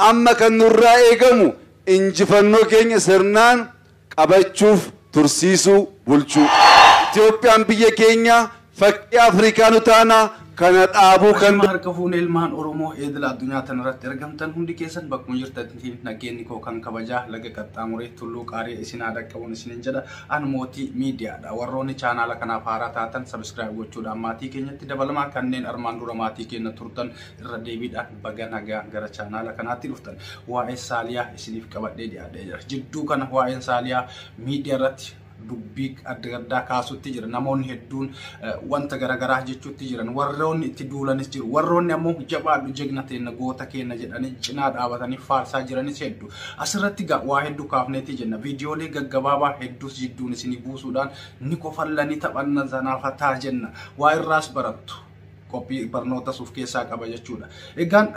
Amma kan nurraa eegamu injifannoo keenya sirnaan qabachuuf tursiisuu bulchuu. Itoophiyaan biyya keenya fakkii Afrikaa nu taana kana dhaabuu kan Harka fuune ilmaan Oromoo idila addunyaa tanarratti argamtan hundi keessan bakkuma jirtanitti nageenyi koo kan kabajaa laga qaxxaamuree tulluu qaarii isin haa dhaqqabuun isinin jedha. An Mootii Miidiyaadha. Warroonni chaanaala kanaaf haaraa taatan subscribe gochuudhaan maatii keenyatti dabalamaa, kanneen armaan dura maatii keenya turtan irra deebiidhaan baga nagaa gara chaanaala kanaatti dhuftan. Waa'ee Saaliyaa isiniif qabadhee dhiyaadhee jira. Jidduu kana waa'een Saaliyaa miidiyaa irratti dubbii adda addaa kaasutti jira. Namoonni hedduun wanta garaagaraa jechuutti jiran. Warroonni itti duulanis jiru. Warroonni ammoo jabaadhu, jegna teenna, goota keenya jedhanii cinaa dhaabatanii faarsaa jiranis hedduu. Asirratti waa hedduu kaafneeti jenna. Viidiyoolee gaggabaabaa hedduus jidduun isinii buusuudhaan ni kofallanii taphanna zanaafataa jenna. Waa irraas barattu. Qophii barnootas of keessaa qaba jechuudha. Egaan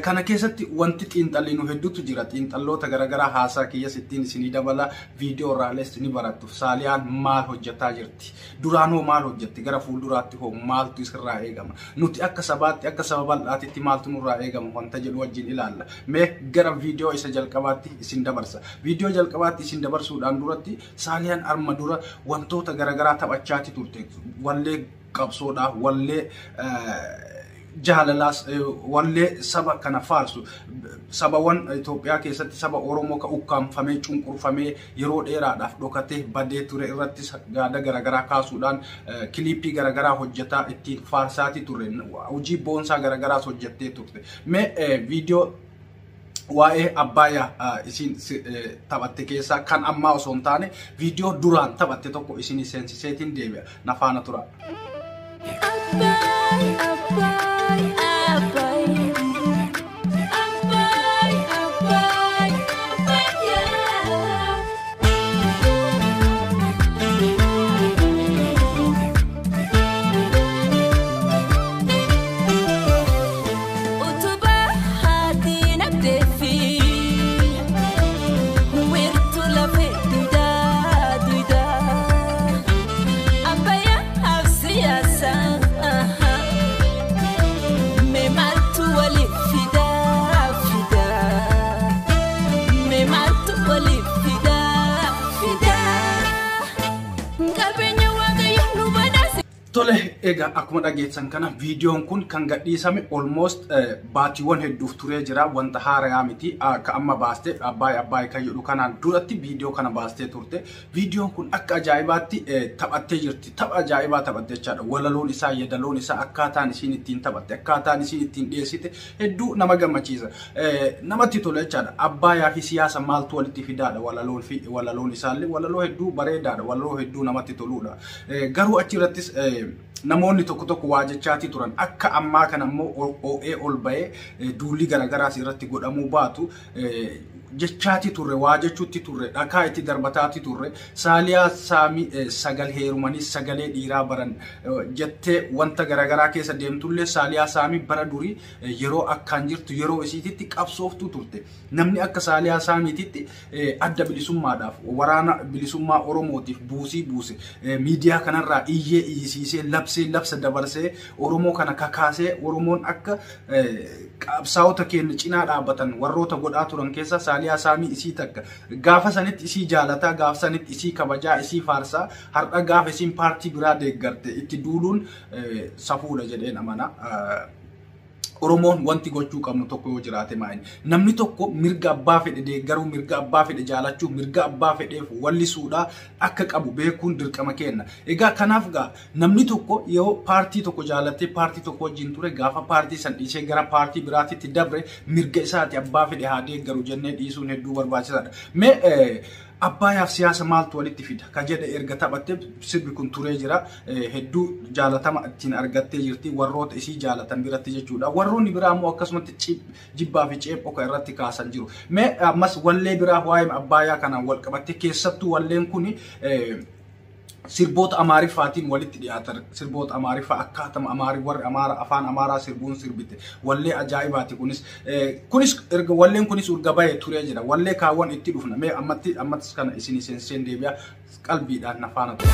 kana keessatti wanti xiinxallinu hedduutu jira. Xiinxalloota garaagaraa haasaa kiyyas ittiin isinii dabala, viidiyoo irraalees ni barattu. Saaliyaan maal hojjetaa jirti? Duraan hoo maal hojjetti? Gara fuulduraatti hoo maaltu isirraa eegama? Nuti akka sabaatti, akka saba bal'aatitti maaltu nurraa eegama wanta jedhu wajjin ilaalla. Mee gara viidiyoo isa jalqabaatti isin dabarsa. Viidiyoo jalqabaatti isin dabarsuudhaan duratti Saaliyaan arma dura wantoota garaagaraa taphachaati turte. Wallee qabsoodhaa, wallee jaalalaas, wallee saba kana faarsu, sabawwan Itoophiyaa keessatti saba Oromoo ka ukkaamfamee cunqurfamee yeroo dheeraadhaaf dhokatee badee ture irratti gaada garaagaraa kaasuudhaan kiliippii garaagaraa hojjetaa ittiin faarsaati turre. Hojii boonsaa garaagaraas hojjettee turte. Mee viidiyoo waa'ee Abbaayyaa isin taphatte keessaa kan ammaa osoo hin taane viidiyoo duraan taphatte tokko isin seensiseetiin deebi'a. Na faana tura. Abbaay, Abbaay, Abbaay. Abbaay, Abbaay, Abbaayyaa. Utubaa haati nagdee fi wiirtuu lafee duudaa duudaa. Abbayyaa siyaasaa mee maaltu waliif fidaa fidaa? Mee maaltu waliif fidaa fidaa? Qabeenya Waaqayyo nu badhaase. Tole, egaa akkuma dhageessan kana viidiyoon kun kan gadhiisame almost baatiiwwan hedduuf turee jira. Wanta haarayaa miti. Akka amma baaste Abbaay Abbaay kan jedhu kanaan duratti viidiyoo kana baastee turte. Viidiyoon kun akka ajaa'ibaatti taphattee jirti. Tapha ajaa'ibaa taphatte jechaadha. Walaloon isaa, yedaloon isaa, akkaataan isiin ittiin taphatte, akkaataan isiin ittiin dhiyeessite hedduu nama gammachiisa. Namatti tola jechaadha. Abbaayaa fi siyaasa maaltu walitti fidaadha walaloon fi walaloon isaallee walaloo hedduu bareedaadha. Walaloo hedduu namatti toludha. Garuu achirrattis namoonni tokko tokko waa jechaatii turan. Akka ammaa kana immoo oo'ee ol ba'ee duulli garaagaraas irratti godhamuu baatu jechaatii turre, waa jechuutti turre, dhakaa itti darbataatii turre. Saaliyaa Saamii sagal heerumanii sagalee dhiiraa baran jettee wanta garaagaraa keessa deemtullee, Saaliyaa Saamii bara durii yeroo akkaan jirtu yeroo isiititti qabsooftuu turte. Namni akka Saaliyaa Saamiititti adda bilisummaadhaaf, waraana bilisummaa Oromootiif buusii buuse, miidiyaa kanarraa iyyee iyyisiisee, labsee labsa dabarsee, Oromoo kana kakaasee, Oromoon akka qabsaa'ota keenya cinaa dhaabbatan warroota godhaa turan keessa Saaliyaa Saamii isii takka. Gaafa sanitti isii jaalataa, gaafa sanitti isii kabajaa, isii faarsaa, har'a gaafa isiin paartii biraa deeggarte itti duuluun safuudha jedheen amana. Oromoon wanti gochuu qabnu tokko yoo jiraate maali? Namni tokko mirga abbaa fedhe deeggaruu, mirga abbaa fedhe jaalachuu, mirga abbaa fedheef wallisuudhaa akka qabu beekuun dirqama kenna. Egaa kanaaf gaa namni tokko yoo paartii tokko jaalatee paartii tokko wajjin ture, gaafa paartii san dhiisee gara paartii biraatitti dabre mirga isaati, abbaa fedhe haa deeggaru jennee dhiisuun hedduu barbaachisaadha. Mee Abbaayaaf siyaasa maaltu walitti fida ka jedhe erga taphattee sirbi kun turee jira. Hedduu jaalatama ittiin argattee jirti warroota isii jaalatan biratti jechuudha. Warroonni biraa immoo akkasumatti jibbaa fi ceephoo kan irratti kaasan jiru. Mee ammas wallee biraa waa'ee Abbaayaa kanaan wal qabatte, keessattuu walleen kuni sirboota Amaariffaatiin walitti dhiyaatan, sirboota Amaariffaa akkaatama Amaarii warri Amaara afaan Amaaraa sirbuun sirbite wallee ajaa'ibaati kunis. Kunis erga walleen kunis urga bahee turee jira. Wallee kaawwan itti dhufna. Mee ammatti ammattis kana isinii seenseen deebi'a, qalbiidhaan na faana ture.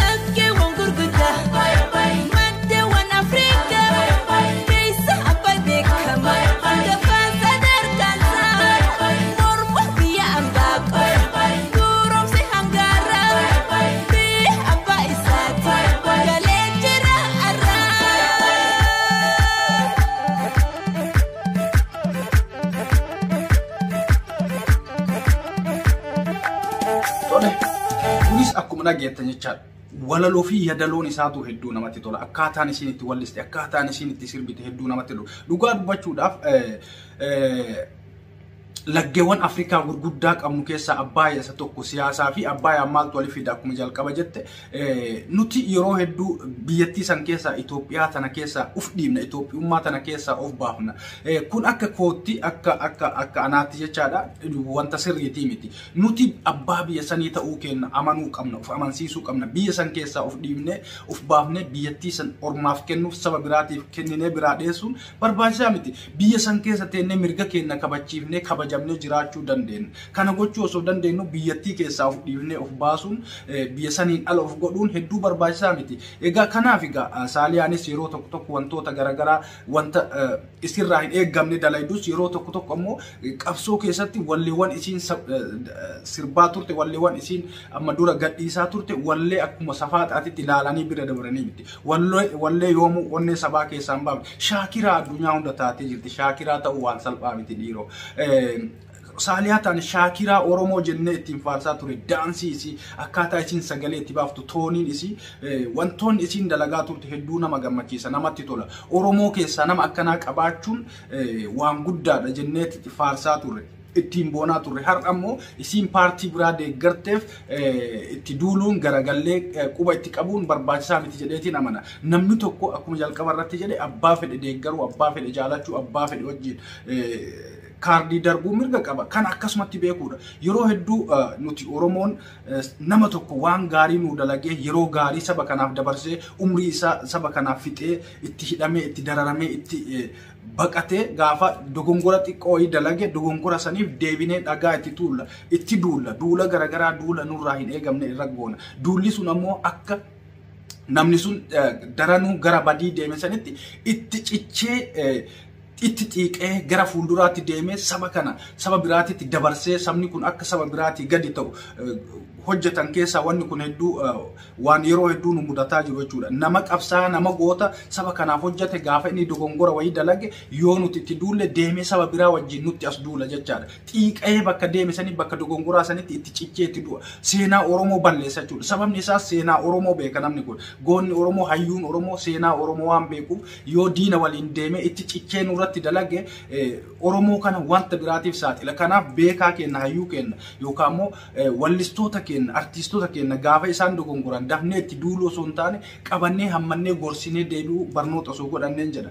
Lakkeewwan gurguddaa maddeewwan Afrikaa keessa Abbaay beekama. Akkuma dhageettan jechaadha. Walaloo fi yadaloon isaatu hedduu namatti tola. Akkaataan isiin itti walliste, akkaataan isiin itti sirbite hedduu namatti tola. Dhugaa dubbachuudhaaf laggeewwan Afrikaa gurguddaa qabnu keessaa Abbaayyaa isa tokko. Siyaasaa fi Abbaayyaa maaltu waliif fida? Akkuma jalqaba jette, nuti yeroo hedduu biyyattii san keessaa, Itoophiyaa tana keessaa uf dhiibna, Itoophiyummaa tana keessaa of baafna. Kun akka kootti, akka anaatti jechaadha, wanta sirriitii miti. Nuti abbaa biyya sanii ta'uu keenya amanuu qabna, of amansiisuu qabna. Biyya san keessaa of dhiibnee of baafnee biyyattii san ormaaf kennuuf, saba biraatiif kenninee biraa dheessuun barbaachisaa miti. Biyya san keessa teennee mirga keenya kabachiifnee kabajamnee jiraachuu dandeenya. Kana gochuu osoo dandeenyu biyyattii keessaa of dhiifnee of baasuun, biyya saniin ala of godhuun hedduu barbaachisaa miti. Egaa kanaaf egaa Saaliyaanis yeroo tokko tokko wantoota garaagaraa wanta isirraa hin eeggamne dalaydus, yeroo tokko tokko ammoo qabsoo keessatti walleewwan isiin sirbaa turte, walleewwan isiin amma dura gadhiisaa turte, wallee akkuma safaaxaatitti ilaalanii bira dabranii miti. Wallee yoomuu onnee sabaa keessaa hin baafne. Shaakiraa addunyaa hunda taatee jirti. Shaakiraa ta'uu waan salphaa miti, dhiiroo. Saaliyaa ta'an shaakiraa Oromoo jennee ittiin faarsaa ture. Daansii isii, akkaataa isiin sagalee itti baaftu, tooniin isii, wantoonni isiin dalagaa turte hedduu nama gammachiisa, namatti tola. Oromoo keessaa nama akkanaa qabaachuun waan guddaadha jennee itti faarsaa turre, ittiin boonaa turre. Har'a ammoo isiin paartii biraa deeggarteef itti duuluun, garagallee quba itti qabuun barbaachisaa miti jedheetiin amana. Namni tokko akkuma jalqaba irratti jedhe, abbaa fedhe deeggaruu, abbaa fedhe jaalachuu, abbaa fedhe wajjin kaardii darbuu mirga qaba. Kan akkasumatti beekuudha. Yeroo hedduu nuti Oromoon nama tokko waan gaarii nu dalagee, yeroo gaarii saba kanaaf dabarsee, umrii isaa saba kanaaf fixee, itti hidhamee, itti dararamee, itti baqatee, gaafa dogongora xiqqoo wayii dalage, dogongora saniif deebinee dhagaa itti tuulla, itti duulla, duula garaagaraa, duula nurraa hin eegamne irra goona. Duulli sun ammoo akka namni sun daranuu gara badii deeme sanitti itti cichee, itti xiiqee gara fuulduraatti deemee saba kana saba biraatitti dabarsee, sabni kun akka saba biraatii gadi ta'u hojjetan keessaa wanni kun hedduu waan yeroo hedduu nu mudataa jiru jechuudha. Nama qabsaa, nama goota saba kanaaf hojjete, gaafa inni dogongora wayii dalage yoo nuti itti duulle, deemee saba biraa wajjin nutti as duula jechaadha. Xiiqee bakka deeme sanii, bakka dogongoraa sanitti itti cichee itti du'a. Seenaa Oromoo balleessa jechuudha. Sababni isaas seenaa Oromoo beeka namni kun. Goonni Oromoo, hayyuun Oromoo seenaa Oromoo waan beekuuf, yoo diina waliin deemee itti cichee nurratti dalage, Oromoo kana wanta biraatiif saaxila. Kanaaf beekaa kenna, hayyuu kenna, yookaan immoo wallistoota kenna, artiistoota kenna, gaafa isaan dogongoran dafnee itti duuluu osoo hin taane, qabannee hammannee gorsinee deebi'uu barnoota osoo godhanneen jedha.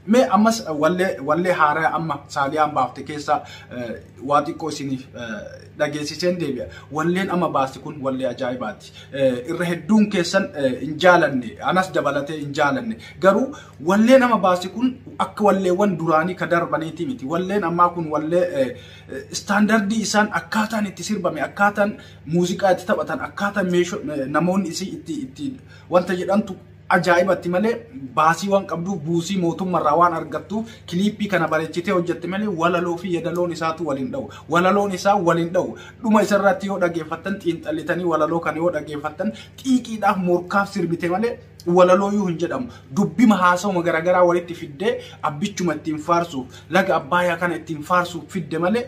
Mee ammas wallee haaraa amma Saaliyaan baafte keessaa waa xiqqoo isiniif dhageessiseen deebi'a. Walleen amma baaste kun wallee ajaa'ibaati. Irra hedduun keessan hin jaalanne, anas dabalatee hin jaalanne. Garuu walleen amma baaste kun akka walleewwan duraanii ka darbaniiti miti. Walleen ammaa kun wallee istaandardii isaan akkaataan itti sirbame, akkaataan muuziqaa itti taphatan, akkaataan namoonni isii itti wanta jedhantu ajaa'ibatti malee, baasii waan qabduuf, buusii mootummaarraa waan argattuuf kiliippii kana bareechitee hojjette malee, walaloo fi yadaloon isaatu waliin dha'u. Walaloon isaa waliin dha'u. Dhuma isarratti yoo dhageeffattan, xiinxallitanii walaloo kana yoo dhageeffattan, xiiqiidhaaf morkaaf sirbite malee walaloo iyyuu hin jedhamu. Dubbima haasawuma garaagaraa walitti fiddee abbichuma ittiin faarsuuf, laga Abbaayyaa kana ittiin faarsuuf fidde malee,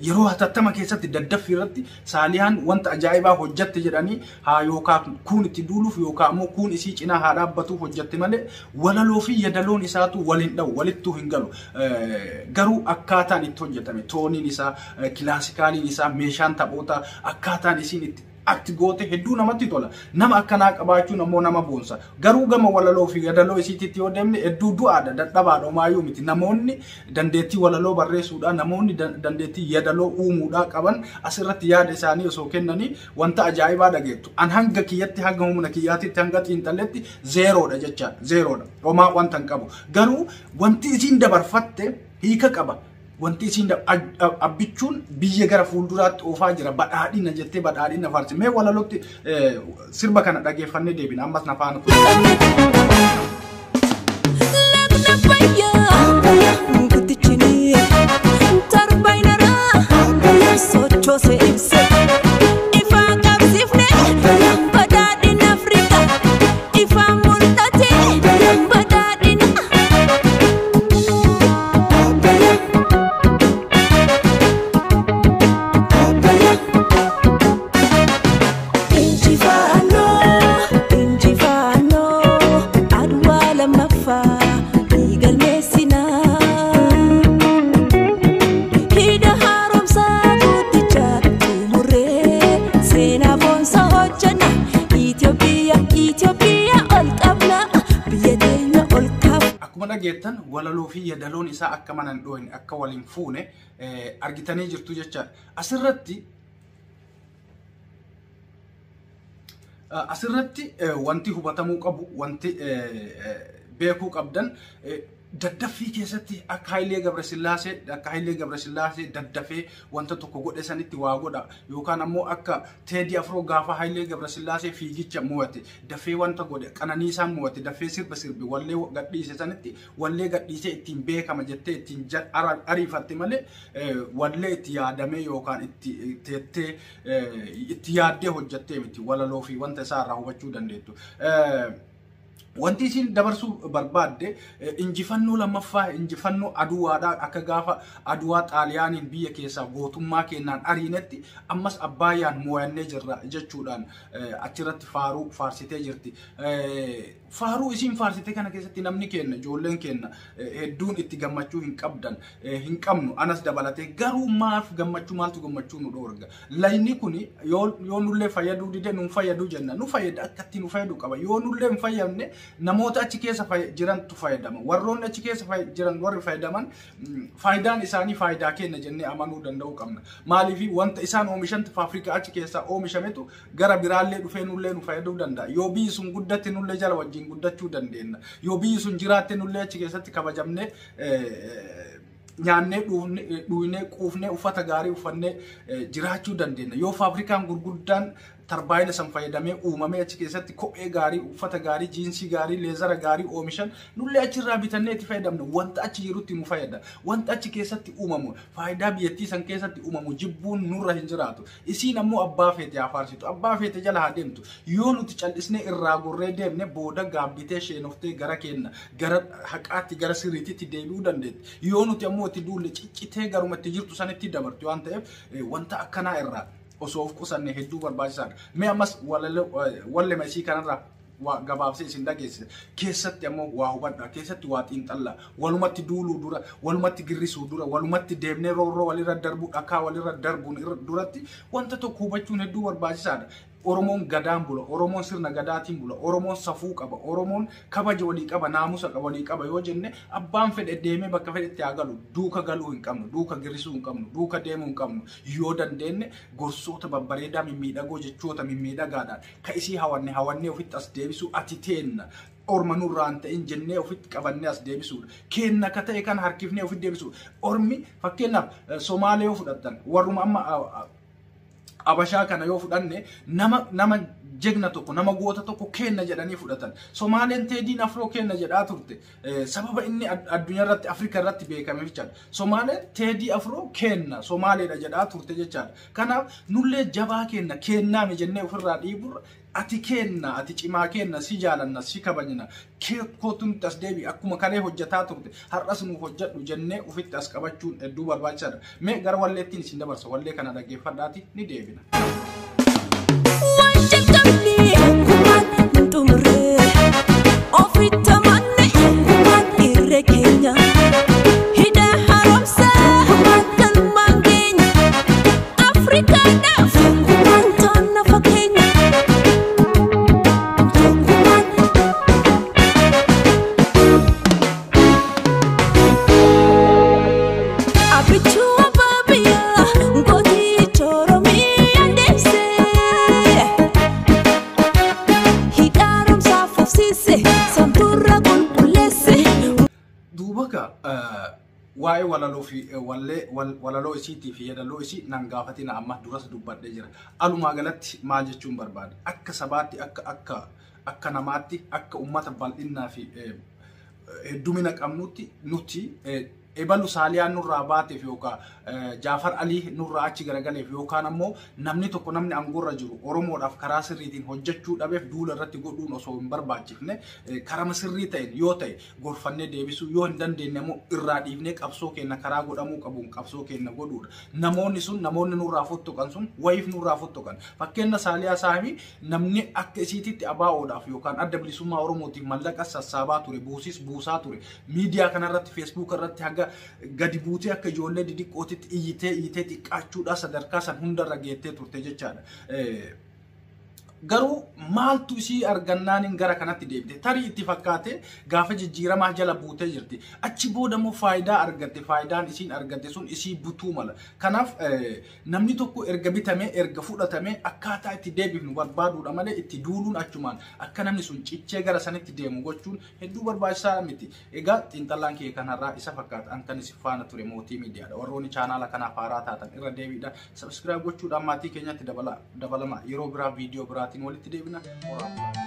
yeroo hatattama keessatti daddaffii irratti Saaliyaan wanta ajaa'ibaa hojjatte jedhanii haa yookaan kuun itti duuluuf yookaan ammoo kuun isii cinaa haa dhaabbatuuf hojjatte malee, walaloo fi yadaloon isaatu waliin dha'u, walittuu hin galu. Garuu akkaataan itti hojjetame, tooniin isaa, kilaasikaaliin isaa, meeshaan taphoota, akkaataan isiin itti akti goote hedduu namatti tola. Nama akkanaa qabaachuun ammoo nama boonsa. Garuu gama walaloo fi yadaloo isiititti yoo deemne, hedduu du'aadha, dadhabaadha, homaayyuu miti. Namoonni dandeettii walaloo barreessuudhaa, namoonni dandeettii yadaloo uumuudhaa qaban asirratti yaada isaanii osoo kennanii wanta ajaa'ibaa dhageettu. An hanga kiyyatti, hanga humna kiyyaatitti, hanga xiinxalletti zeeroodha jechaadha. Zeeroodha. Homaa wanta hin qabu. Garuu wanti isiin dabarfatte hiika qaba. Wanti isiin abbichuun biyya gara fuulduraatti oofaa jira, badhaadhina jettee badhaadhina faarsi. Mee walalootti sirba kana dhageeffannee deebina, ammas na faana ture. Lagna Abbayyaa guddichini tarbaayinaraa sochoose ibse ifaa qabsiifne, badhaadhina Afrikaa ifaa mul'ate badhaadhina. Galmeessina. Hidha haaromsaa guddicha xumurree seenaa boonsaa hojjenna. Itoophiyaa Itoophiyaa ol qabna biyya teenya ol kaafna. Akkuma dhageettan walaloo fi yadaloon isaa akka mana hin dhooyne akka waliin fuune argitanii jirtu jechaadha. Asirratti wanti hubatamuu qabu wanti beekuu qabdan daddaffii keessatti akka Hayilee Gabrasillaasee daddafee wanta tokko godhe sanitti waa godha yookaan ammoo akka Teedii Afroo gaafa Hayilee Gabrasillaasee fiigicha mo'ate dafee wanta godhe Qananiisaan mo'ate dafee sirba sirbe wallee gadhiise sanitti wallee gadhiisee ittiin beekama jettee ittiin ariifatte malee wallee itti yaadamee yookaan itti teettee itti yaaddee hojjattee miti walaloo fi wanta isaa irraa hubachuu dandeettu. Wanti isin dabarsuu barbaadde injifannoo lammaffaa injifannoo aduwaadhaa akka gaafa aduwaa xaaliyaaniin biyya keessaa gootummaa kennaan ariinetti ammas Abbaayaan mo'annee jirra jechuudhaan achirratti faaruu faarsitee jirti. Faaruu isin faarsite kana keessatti namni kenna ijoolleen kenna hedduun itti gammachuu hin qabdan hin qabnu anas dabalatee garuu maaf gammachuu maaltu gammachuu nu dhoorga. Layni kuni yoo nullee fayyaduu dide nu fayyaduu jenna nu fayyada akkatti nu fayyadu qaba yoo nullee hin fayyadne namoota achi keessa jirantu fayyadama. Warroonni achi keessa jiran warri fayyadaman faayidaan isaanii faayidaa kenna jennee amanuu danda'uu qabna. Maaliif wanta isaan oomishantu faafrikaa achi keessaa oomishametu gara biraallee dhufee nullee nu fayyaduu danda'a. Yoo biyyi sun guddatte nullee jala wajjin guddachuu dandeenya. Yoo biyyi sun jiraatte nullee achi keessatti kabajamnee nyaannee dhuunee quufnee uffata gaarii uffannee jiraachuu dandeenya. Yoo faafrikaan gurguddaan tarbaayina san fayyadamee uumamee achi keessatti kophee gaarii, uffata gaarii, jiinsii gaarii, leezara gaarii oomishan nullee achirraa bitannee itti fayyadamna. Wanta achi jirutti nu fayyada. Wanta achi keessatti uumamu, faayidaa biyyattii san keessatti uumamu jibbuun nurra hin jiraatu. Isiin ammoo abbaa feete haa faarsitu, abbaa feete jala haa deemtu. Yoo nuti callisnee irraa gorree deemne booda gaabbitee sheenoftee gara keenna, gara haqaatti, gara sirriititti deebi'uu dandeetti. Yoo nuti ammoo itti duulle ciccitee garuma itti jirtu sanitti dabarti waan ta'eef wanta akkanaa irraa osoo of qusanne hedduu barbaachisaadha. Mee ammas wallema isii kanarraa waa gabaabsee isin dhageessise. Keessatti ammoo waa hubadhaa, keessatti waa xiinxallaa, walumatti duuluu dura, walumatti girrisuu dura, walumatti deemnee roorroo walirra darbuu, dhakaa walirra darbuun duratti wanta tokko hubachuun hedduu barbaachisaadha. Oromoon gadaan bula, Oromoon sirna gadaatiin bula, Oromoon safuu qaba, Oromoon kabaja walii qaba, naamusa walii qaba yoo jenne abbaan fedhe deemee bakka fedhetti haa galu, duuka galuu hin qabnu, duuka girrisuu hin qabnu, duuka deemuu hin qabnu. Yoo dandeenye gorsoota babbareedaa mimmiidhagoo jechoota mimmiidhagaadhaan ka isii hawanne hawannee ofitti as deebisuu ati teenna. Orma nurraa hin ta'in jennee ofitti qabannee as deebisuudha. Kenna ka ta'e kan harkifnee ofitti deebisuudha. Ormi fakkeenyaaf Somaalee yoo fudhattan warruma amma Abashaa kana yoo fudhanne nama jegna tokko nama goota tokko kenna jedhanii fudhatan. Somaaleen Teediin Afroo kenna jedhaa turte. Sababa inni addunyaa irratti Afrikaa irratti beekameef jechaadha. Somaaleen Teedii Afroo kenna Somaaleedha jedhaa turte jechaadha. Kanaaf nullee jabaa kenna kennaami jennee ofirraa dhiiburra ati kenna ati cimaa kenna si jaalanna si kabajna kootu nutti as deebi'i akkuma kalee hojjetaa turte har'as nuuf hojjedhu jennee ofitti as qabachuun hedduu barbaachisaadha. Mee gara walleettiin isin dabarsa wallee kana dhaggeeffadhaati ni deebina. Waan jalqabne tokkummaan hin xumurre ofitti amanne tokkummaan irree keenya hidha haaromsaa galmaan keenya Afrikaadhaaf tokkummaan taana fakkeenya tokkummaan. Abichuu abbaa biyyaa gooticha Oromiyaa deemsee hidha haaromsaa fufsiise samtuurra qulqulleesse. Duuba ka waa'ee walaloo fi wallee walaloo isiitii fi yeedaloo isii nan gaafatina amma duras dubbadhee jira. Alumaa galatti maal jechuun barbaade? Akka sabaatti akka namaatti akka uummata bal'innaa fi heddumina qabnutti nuti Ebalu Saaliyaan nurraa baateef yookaan Jaafar Alii nurraa achi garagaleef yookaan ammoo namni tokko namni aangoorra jiru Oromoodhaaf karaa sirriitiin hojjechuu dhabeef duula irratti godhuun osoo hin barbaachifne, karama sirrii ta'een yoo ta'e gorfannee deebisuu, yoo hin dandeenye immoo irraa dhiifnee qabsoo keenya karaa godhamuu qabuun qabsoo keenya godhuudha. Namoonni sun, namoonni nurraa fottoqan sun wayiif nurraa fottoqan. Fakkeenya Saaliyaa Saamii, namni akka isiititti ABO'dhaaf yookaan Adda Bilisummaa Oromootiif mallaqa sassaabaa ture, buusis buusaa ture. Miidiyaa kanarratti, Facebook irratti haga gadi buutee akka ijoollee didiqqootitti iyyitee iyyitee xiqqaachuudhaa sadarkaa san hundarra geettee turte jechaadha. Garuu maaltu isii argannaan gara kanatti deebite? Tarii itti fakkaate gaafa jijjiiramaa jala buutee jirti. Achi booda immoo faayidaa argatte, faayidaan isiin argatte sun isii butuu mala. Kanaaf namni tokko erga bitame, erga fudhatame, akkaataa itti deebifnu barbaaduudha malee itti duuluun achumaan akka namni sun cichee gara sanitti deemu gochuun hedduu barbaachisaa miti. Egaa xiinxallaan kee kanarraa isa fakkaata. An kan isin faana ture Mootii Miidiyaadha. Warroonni chaanaala kanaaf haaraa taatan irra deebiidha. Subscribe gochuudhaan maatii keenyatti dabalama. Yeroo biraa viidiyoo biraatiin walitti deebina. Horaa.